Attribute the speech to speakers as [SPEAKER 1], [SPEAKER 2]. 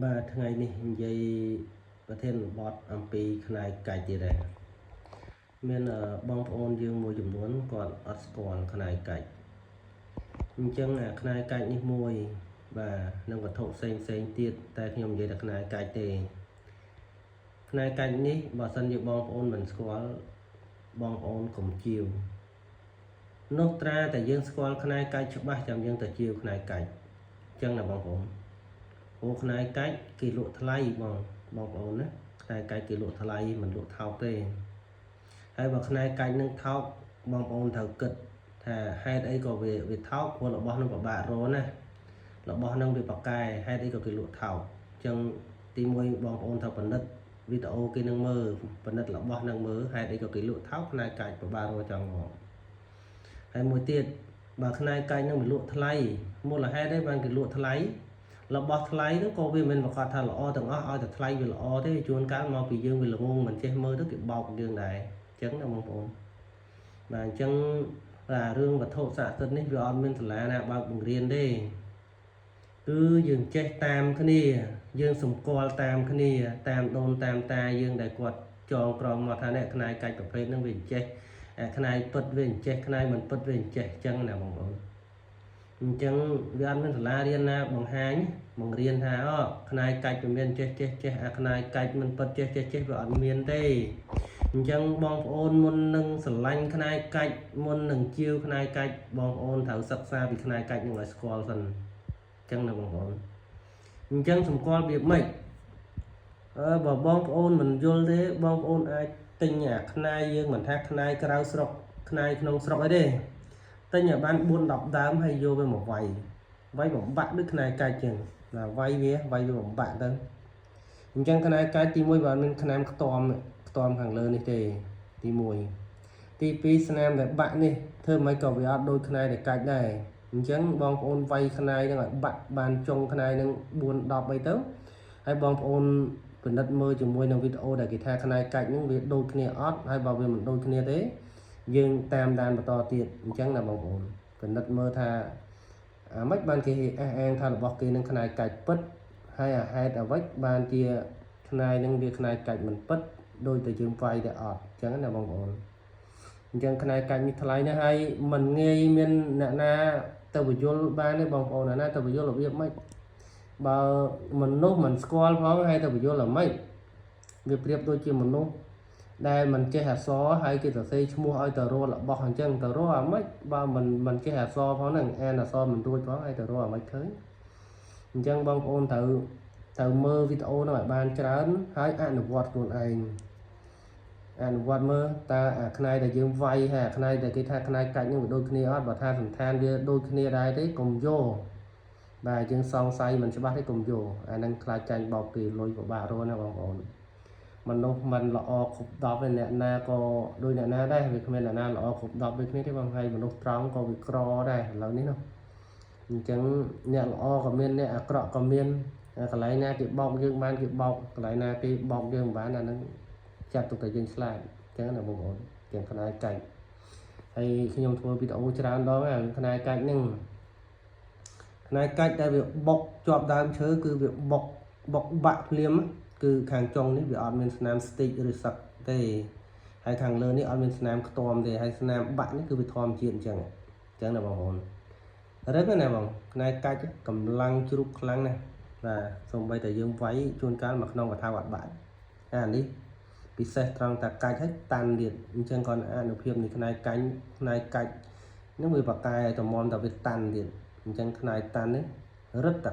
[SPEAKER 1] បាទថ្ងៃនេះនិយាយប្រធានបទអំពីខ្នាយកាច់ទៀតដែរមានបងប្អូនយើងមួយចំនួនគាត់អត់ស្គាល់ខ្នាយកាច់អញ្ចឹងអាខ្នាយកាច់នេះមួយ បាទនិងវត្ថុផ្សេងផ្សេងទៀតតែខ្ញុំនិយាយតែខ្នាយកាច់ទេខ្នាយកាច់នេះបើសិនជាបងប្អូនមិនស្គាល់បងប្អូនកុំជាវនោះត្រាតែយើងស្គាល់ខ្នាយកាច់ច្បាស់ចាំយើងទៅជាវខ្នាយកាច់អញ្ចឹងណាបងប្អូន អូខ្នាយកាច់គេលក់ថ្លៃបងបងប្អូនណាខ្នាយកាច់គេលក់ថ្លៃមិនលក់ថោកទេហើយបើខ្នាយកាច់នឹងថោកបងប្អូនត្រូវគិតថាហេតុអីក៏វាវាថោកព្រោះរបស់នឹងពិបាករកណារបស់នឹងវាប៉កែហេតុអីក៏គេលក់ថោកអញ្ចឹងទីមួយបងប្អូនត្រូវពិនិត្យវីដេអូគេនឹងមើលពិនិត្យរបស់នឹងមើលហេតុអីក៏គេលក់ថោកខ្នាយកាច់ពិបាករកចង់មកហើយមួយទៀតបើខ្នាយកាច់នឹងវាលក់ថ្លៃមូលហេតុអីបានគេលក់ថ្លៃ របស់ថ្លៃនោះក៏វាមិនប្រកាសថាល្អទាំងអស់ឲ្យតែថ្លៃវាល្អទេជួនកាលមកពីយើងវាល្ងងមិនចេះមើលទៅគេបោកយើងដែរអញ្ចឹងណាបងប្អូនបាទអញ្ចឹងបាទរឿងវត្ថុស័ក្តិសិទ្ធិនេះវាអត់មានសាលាណាបើកបង្រៀនទេគឺយើងចេះតាមគ្នាយើងសម្គាល់តាមគ្នាតាមដូនតាមតាយើងដែលគាត់ចងក្រងមកថានេះខ្នាយកាច់ប្រភេទហ្នឹងវាអញ្ចេះអាខ្នាយពិតវាអញ្ចេះខ្នាយមិនពិតវាអញ្ចេះអញ្ចឹងណាបងប្អូន អញ្ចឹងវាអត់មានសាលារៀនណាបង្ហាញបង្រៀនថាអូខ្នាយកាច់វាមានចេះចេះចេះអាខ្នាយកាច់មិនពិតចេះចេះចេះវាអត់មានទេអញ្ចឹងបងប្អូនមុននឹងស្រឡាញ់ខ្នាយកាច់មុននឹងជាវខ្នាយកាច់បងប្អូនត្រូវសិក្សាពីខ្នាយកាច់នឹងឲ្យស្គាល់សិនអញ្ចឹងណាបងប្អូនអញ្ចឹងសម្គាល់វាម៉េចអើបើបងប្អូនមិនយល់ទេបងប្អូនអាចទិញអាខ្នាយយើងមិនថាខ្នាយក្រៅស្រុកខ្នាយក្នុងស្រុកអីទេ ទិញឲ្យបាន4 10ដើមហើយយកវាមកវាយវាយបំបាក់ដូចខ្នាយកាច់ចឹងណាវាយវាវាយវាបំបាក់ទៅអញ្ចឹងខ្នាយកាច់ទី1បើមានខ្នាមខ្ទាំខ្ទាំខាងលើនេះទេទី1ទី2ស្នាមដែលបាក់នេះធ្វើមិនក៏វាអត់ដូចខ្នាយដែលកាច់ដែរអញ្ចឹងបងប្អូនវាយខ្នាយនឹងឲ្យបាក់បានចុងខ្នាយនឹង4 10អីទៅហើយបងប្អូនពិនិត្យមើលជាមួយនឹងវីដេអូដែលគេថាខ្នាយកាច់នឹងវាដូចគ្នាអត់ហើយបើវាមិនដូចគ្នាទេ យើងតាមដានបន្តទៀតអញ្ចឹងណាបងប្អូនពិនិត្យមើលថាអាម៉េចបានគេអះអាងថារបស់គេនឹងខ្នាយកាច់ពិតហើយអាហេតុអ្វីបានជាខ្នាយនឹងវាខ្នាយកាច់មិនពិតដោយតែយើងវាយតែអត់អញ្ចឹងណាបងប្អូនអញ្ចឹងខ្នាយកាច់នេះថ្លៃណាស់ហើយមិនងាយមានអ្នកណាទៅបញ្យលបានទេបងប្អូនណាទៅបញ្យលរបៀបម៉េចបើមនុស្សមិនស្គាល់ផងហើយទៅបញ្យលអាម៉េចវាប្រៀបដូចជាមនុស្ស ដែលមិនចេះអក្សរហើយគេសរសេរឈ្មោះឲ្យទៅរករបស់អញ្ចឹងទៅរកអាម៉េចបើមិនមិនចេះអក្សរផងហ្នឹងអានអក្សរមិនរួចផងហើយទៅរកអាម៉េចឃើញអញ្ចឹងបងប្អូនត្រូវត្រូវមើលវីដេអូហ្នឹងឲ្យបានច្រើនហើយអនុវត្តខ្លួនឯងអនុវត្តមើលតើអាខ្នាយដែលយើងវាយហើយអាខ្នាយដែលគេថាខ្នាយកាច់ហ្នឹងវាដូចគ្នាអត់បើថាសន្តានវាដូចគ្នាដែរទេកុំយកបាទយើងសង្ស័យមិនច្បាស់ទេកុំយកអាហ្នឹងខ្លាចចាញ់បោកគេលុយពិបាករកណាបងប្អូន មនុស្សមិនល្អគ្រប់10ទេអ្នកណាក៏ដូចអ្នកណាដែរវាគ្មានអ្នកណាល្អគ្រប់10ដូចគ្នាទេបងហើយមនុស្សត្រង់ក៏វាក្រដែរឥឡូវនេះនោះអញ្ចឹងអ្នកល្អក៏មានអ្នកអាក្រក់ក៏មានកន្លែងណាគេបោកយើងបានគេបោកកន្លែងណាគេបោកយើងមិនបានអាហ្នឹងចាត់ទុកតែយើងឆ្លាតអញ្ចឹងណាបងប្អូនទាំងខ្នាយកាច់ហើយខ្ញុំធ្វើវីដេអូច្រើនដងហើយខ្នាយកាច់ហ្នឹងខ្នាយកាច់ដែលវាបុកជាប់ដើមឈើគឺវាបុកបុកបាក់ភ្លាម គឺខាងចុងនេះវាអត់មានស្នាមស្ទិចឬសឹកទេហើយខាងលើនេះអត់មានស្នាមខ្ទាំទេហើយស្នាមបាក់នេះគឺវាធម្មជាតិអញ្ចឹងអញ្ចឹងណាបងប្អូនរឹងណាបងខ្នាយកាច់កម្លាំងជ្រូកខ្លាំងណាស់បាទសំបីតែយើងវាយជួនកាលមកក្នុងកថាអត់បាក់អានេះពិសេសត្រង់តាកាច់ហើយតាន់ទៀតអញ្ចឹងគាត់អានុភាពនៃខ្នាយកាញ់ខ្នាយកាច់នឹងវាបកែឲ្យតម្រាំតែវាតាន់ទៀតអញ្ចឹងខ្នាយតាន់នេះរឹតតែ